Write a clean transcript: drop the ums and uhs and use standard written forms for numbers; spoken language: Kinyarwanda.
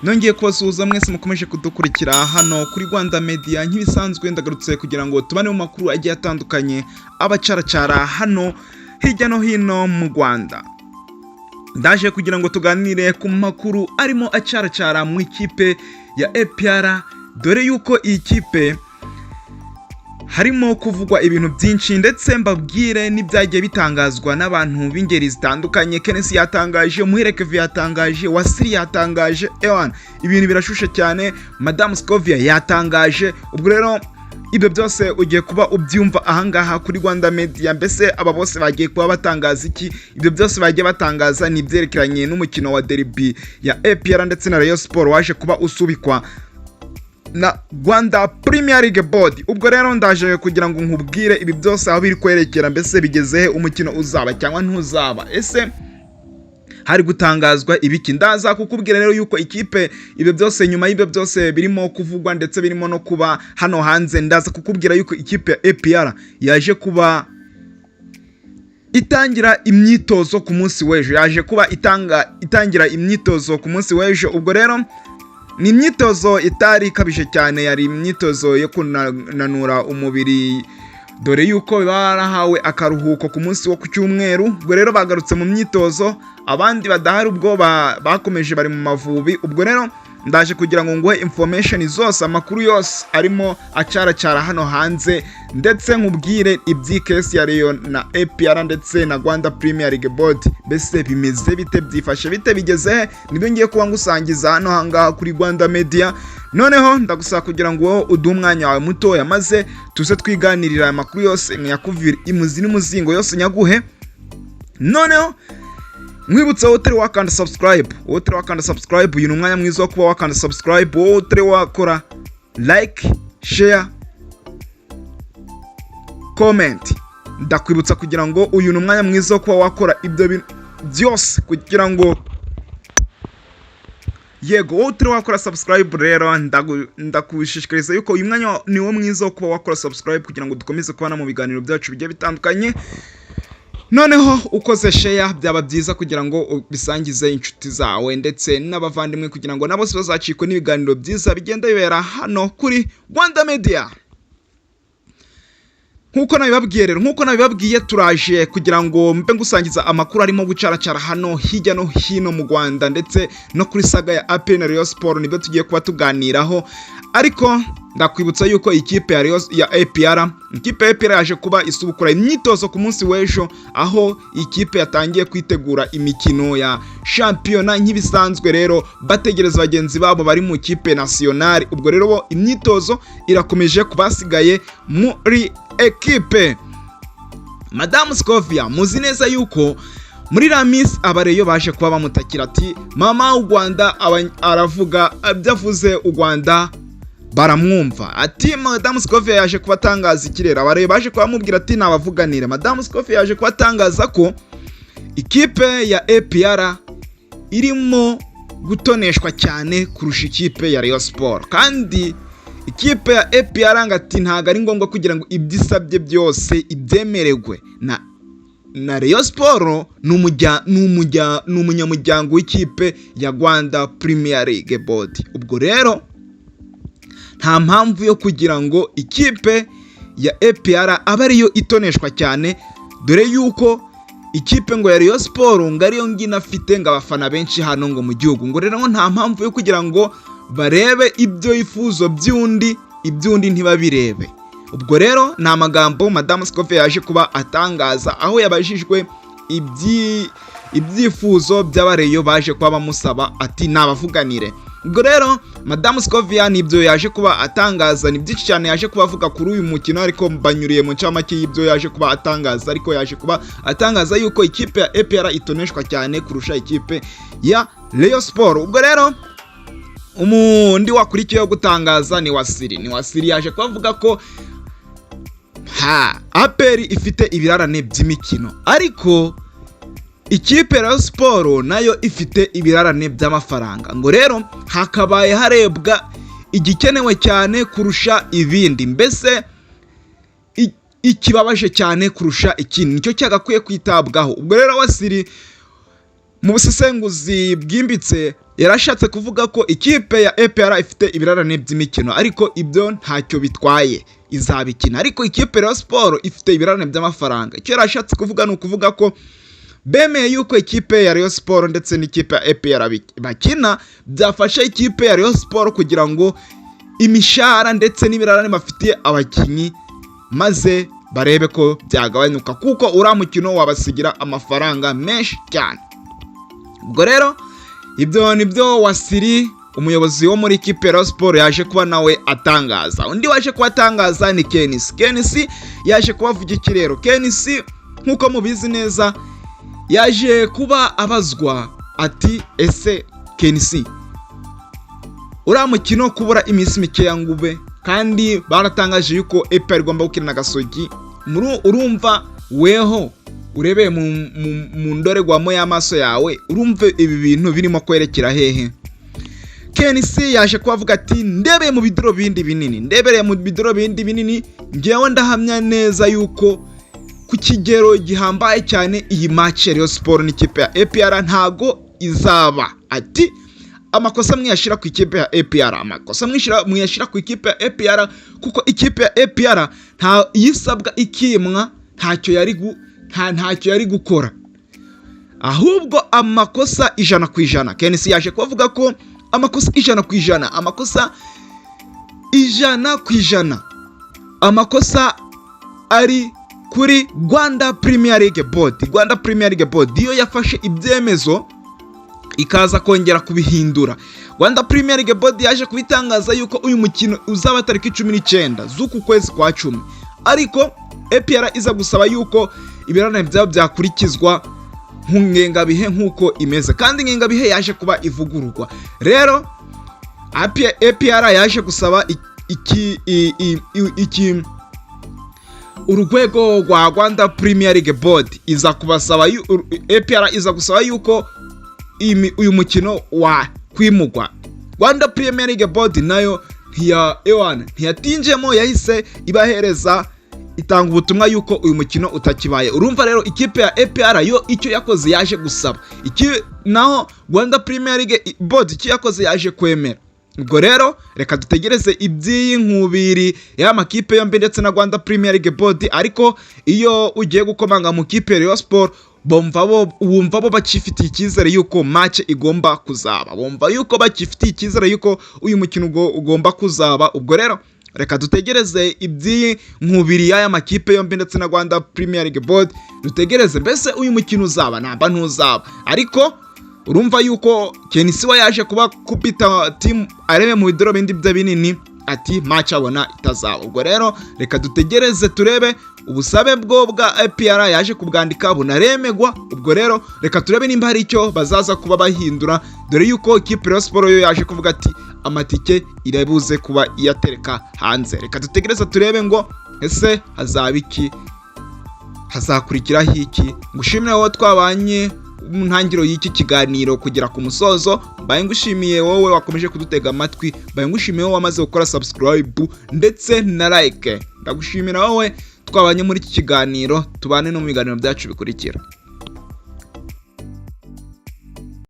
Nongeye kubasuhuza mwese mukomeje kudukurikira hano kuri Rwanda Media. Nk'ibisanzwe ndagarutse kugira ngo tubane mu makuru agiye atandukanye abacaracara hano hirya no hino mu Rwanda. Ndaje kugira ngo tuganire ku makuru arimo acaracara mu ikipe ya APR, dore yuko iyi kipe harimo kuvugwa ibintu byinshi, ndetse mbabwire n'ibyagiye bitangazwa n'abantu b'ingeri zitandukanye. KNC yatangaje, Muhire Kevin yatangaje, Wasiri yatangaje, ewan ibintu birashushe cyane, Madamu Scovia yatangaje. Ubwo rero ibyo byose ugiye kuba ubyumva ahangaha kuri Rwanda Media. Mbese aba bose bagiye kuba batangaza iki? Ibyo byose bagiye batangaza ni ibyerekeranye n'umukino wa derby ya APR ndetse na Rayon Sport waje kuba usubikwa na Rwanda Premier League Board. Ubwo rero ndaje kugira ngo nkubwire ibi byose aho biri kwerekera, mbese bigeze he, umukino uzaba cyangwa ntuzaba, ese hari gutangazwa ibiki? Ndaza kukubwira rero yuko ikipe, ibyo byose, nyuma y'ibyo byose birimo kuvugwa ndetse birimo no kuba hano hanze, ndaza kukubwira yuko ikipe ya APR yaje kuba itangira imyitozo ku munsi w'ejo, yaje kuba itangira imyitozo ku munsi w'ejo. Ubwo rero ni imyitozo itari ikabije cyane, yari imyitozo yo kunanura umubiri, dore yuko barahawe akaruhuko ku munsi wo ku cyumweru. Ubwo rero bagarutse mu myitozo, abandi badahari ubwo bakomeje bari mu Mavubi. Ubwo rero ndaje kugira ngo nguhe information zose, amakuru yose arimo acaracara hano hanze, ndetse nkubwire iby'i case ya Rayon na APR ndetse na Rwanda Premier League Board. Mbese bimeze bite, byifashe bite, bigeze he? Nibyo ngiye kuba ngusangiza hano hangaha kuri Rwanda Media. Noneho ndagusaba kugira ngo wowe uduhe umwanya wawe mutoya, maze tuze twiganirira aya makuru yose, nyakuvire imuzi n'umuzingo yose nyaguhe. Noneho mwibutsa wowe utari wakanda subscribe, wowe utari wakanda subscribe, uyu ni umwanya mwiza wo kuba wakanda subscribe. Wowe utari wakora like, share, comment, ndakwibutsa kugira ngo uyu ni umwanya mwiza wo kuba wakora ibyo bintu byose kugira ngo, yego, wowe utari wakora subscribe rero ndakushishikariza yuko uyu mwanya ni wo mwiza wo kuba wakora subscribe kugira ngo dukomeze kubana mu biganiro byacu bigiye bitandukanye. Noneho ukoze share byaba byiza kugira ngo ubisangize inshuti zawe ndetse n'abavandimwe, kugira ngo nabo bazacikwe n'ibiganiro byiza bigenda bibera hano kuri Rwanda Media. Nk'uko nabibabwiye rero, nk'uko nabibabwiye, turaje kugira ngo mbe ngusangiza amakuru arimo gucaracara hano hirya no hino mu Rwanda, ndetse no kuri saga ya APR na Rayon Sport, nibyo tugiye kuba tuganiraho. Ariko ndakwibutsa yuko ikipe ya Rayon, ya APR, ikipe ya APR yaje kuba isubukura imyitozo ku munsi w'ejo, aho ikipe yatangiye kwitegura imikino ya shampiyona nk'ibisanzwe. Rero bategereza bagenzi babo bari mu kipe nationale. Ubwo rero bo imyitozo irakomeje ku basigaye muri ekipe. Madamu Scovia, muzi neza yuko muri la minsi abareyo baje kuba bamutakira ati mama u Rwanda aravuga, ibyo avuze u Rwanda baramwumva. Ati Madamu Scovia yaje kubatangaza ikirere, abareyo baje kuba bamubwira ati nabavuganire. Madamu Scovia yaje kubatangaza ko ikipe ya APR irimo gutoneshwa cyane kurusha ikipe ya Rayon Sport, kandi ikipe ya APR ngo ati ntabwo ari ngombwa kugira ngo ibyo isabye byose ibyemererwe na Rayon Sport, ni umunyamuryango w'ikipe ya Rwanda Premier League Board. Ubwo rero nta mpamvu yo kugira ngo ikipe ya APR abe ariyo itoneshwa cyane, dore yuko ikipe ngo ya Rayon Sport ngo ariyo ngina afite ngo abafana benshi hano ngo mu gihugu. Ngo rero nta mpamvu yo kugira ngo barebe ibyo yifuzo by'undi, iby'undi ntibabirebe. Ubwo rero ni amagambo Madamu Scovia yaje kuba atangaza aho yabajijwe ibyifuzo by'abareyo baje kuba bamusaba ati nabavuganire. Ubwo rero Madamu Scovia nibyo yaje kuba atangaza, ni byinshi cyane yaje kuba avuga kuri uyu mukino, ariko mbanyuriye mu ncamake y'ibyo yaje kuba atangaza. Ariko yaje kuba atangaza yuko ikipe ya APR itoneshwa cyane kurusha ikipe ya Rayon Sport. Ubwo rero umundi wakurikiyeho gutangaza ni Wasiri. Ni Wasiri yaje kubavuga ko ha APR ifite ibirarane by'imikino, ariko ikipe Rayon Sport nayo ifite ibirarane by'amafaranga. Ngo rero hakabaye harebwa igikenewe cyane kurusha ibindi, mbese ikibabaje cyane kurusha ikindi nicyo cyagakwiye kwitabwaho. Ubwo rero Wasiri Mu busesenguzi bwimbitse yarashatse kuvuga ko ikipe ya APR ifite ibirarane by'imikino, ariko ibyo ntacyo bitwaye, izabikina. Ariko ikipe Rayon Sport ifite ibirarane by'amafaranga. Icyo yarashatse kuvuga ni ukuvuga ko bemeye yuko ikipe ya Rayon Sport ndetse n'ikipe ya APR bakina, byafasha ikipe ya Rayon Sport kugira ngo imishahara ndetse n'ibirarane bafitiye abakinnyi maze barebe ko byagabanyuka, kuko uriya mukino wabasigira amafaranga menshi cyane. Ubwo rero ibyo ni byo Wasiri, umuyobozi wo muri ikipe ya Rayon Sport, yaje kuba nawe atangaza. Undi waje kuba atangaza ni KNC. KNC yaje kubavuga iki rero? KNC, nk'uko mubizi neza, yaje kuba abazwa ati: "Ese KNC, uriya mukino kubura iminsi mikeya ngo ube, kandi baratangaje yuko APR igomba gukina na Gasogi, urumva weho urebeye mu ndorerwamo y'amaso yawe, urumva ibi bintu birimo kwerekera hehe?" KNC yaje kuba avuga ati: "Ndebeye mu bidorobindi binini, ndebereye mu bidorobindi binini, ngewe ndahamya neza yuko ku kigero gihambaye cyane iyi match ya Rayon Sport n'ikipe ya APR ntago izaba." Ati: "Amakosa mwiyashyira ku ikipe ya APR, amakosa mwiyashyira ku ikipe ya APR, kuko ikipe ya APR nta yisabwa ikimwa, ntacyo yari gukora, ahubwo amakosa 100%." KNC yaje kubavuga ko amakosa 100%, amakosa 100%, amakosa ari kuri Rwanda Premier League Board. Rwanda Premier League Board iyo yafashe ibyemezo ikaza kongera kubihindura. Rwanda Premier League Board yaje kubitangaza yuko uyu mukino uzaba tariki 19 z'uku kwezi kwa 10, ariko APR iza gusaba yuko ibirarane byabo byakurikizwa ngengabihe nk'uko imeze, kandi ingengabihe yaje kuba ivugururwa. Rero APR yaje gusaba iki urwego rwa Rwanda Premier League Board, iza kubasaba, APR iza gusaba yuko uyu mukino wakwimugwa. Rwanda Premier League Board nayo ntiya ewana ntiyatinjemo, yahise ibahereza, itanga ubutumwa yuko uyu mukino utakibaye. Urumva rero ikipe ya APR yo icyo yakoze yaje gusaba iki, naho Rwanda Premier League Board icyo yakoze yaje kwemera. Ubwo rero reka dutegereze iby'iyi nkubiri y'amakipe yombi ndetse na Rwanda Premier League Board. Ariko iyo ugiye gukomanga mu kipe ya Rayon Sport, bumva bo wumva bo bakifitiye icyizere yuko match igomba kuzaba, bumva yuko bakifitiye icyizere yuko uyu mukino ugomba kuzaba. Ubwo rero reka dutegereze iby'iyi nkubiri y'aya makipe yombi ndetse na Rwanda Premier League Board, dutegereze mbese uyu mukino uzaba namba ntuzaba. Ariko urumva yuko KNC we yaje kuba kupita team arebe mu bidorobindi bye binini, ati match abona itazaba. Ubwo rero reka dutegereze turebe. Ubusabe bwo bwa APR yaje kubwandika bunaremegwa. Ubwo rero reka turebe nimba hari icyo bazaza kuba bahindura, dore yuko ikipe Rayon Sport yo yaje kuvuga ati amatike irabuze kuba iyatereka hanze. Reka dutegereze turebe ngo ese hazaba iki, hazakurikiraho iki. Ngushimire wowe twabanye mu ntangiriro y'iki kiganiro kugera ku musozo. Mbaye ngushimiye wowe wakomeje kudutega amatwi, mbaye ngushimiye wowe wamaze gukora subscribe ndetse na like. Ndagushimira wowe twabanye muri iki kiganiro, tubane no mu biganiro byacu bikurikira.